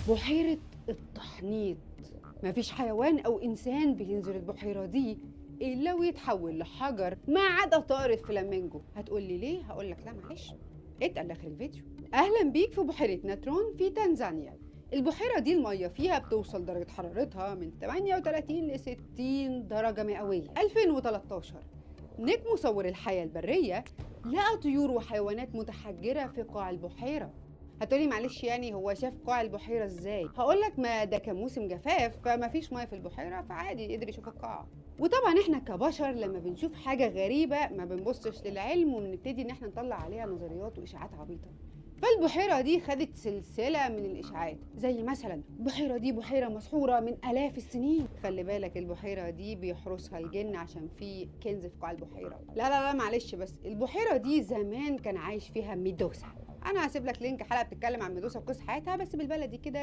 بحيرة التحنيط، مفيش حيوان أو إنسان بينزل البحيرة دي إلا ويتحول لحجر ما عدا طائر الفلامينجو. هتقولي ليه؟ هقولك لا معلش، اتقل لآخر الفيديو. أهلا بيك في بحيرة ناترون في تنزانيا. البحيرة دي المية فيها بتوصل درجة حرارتها من 38 ل 60 درجة مئوية. 2013 نيك مصور الحياة البرية لقى طيور وحيوانات متحجرة في قاع البحيرة. هتقولي معلش يعني هو شاف قاع البحيرة ازاي؟ هقولك ما ده كان موسم جفاف فما فيش مية في البحيرة، فعادي قدر يشوف القاع. وطبعا احنا كبشر لما بنشوف حاجة غريبة ما بنبصش للعلم وبنبتدي ان احنا نطلع عليها نظريات واشاعات عبيطة. فالبحيرة دي خدت سلسلة من الإشاعات، زي مثلا البحيرة دي بحيرة مسحورة من آلاف السنين، خلي بالك البحيرة دي بيحرسها الجن عشان في كنز في قاع البحيرة. لا لا لا معلش، بس البحيرة دي زمان كان عايش فيها ميدوسا. أنا هسيب لك link حلقة بتتكلم عن ميدوسا وقصة حياتها، بس بالبلدي كده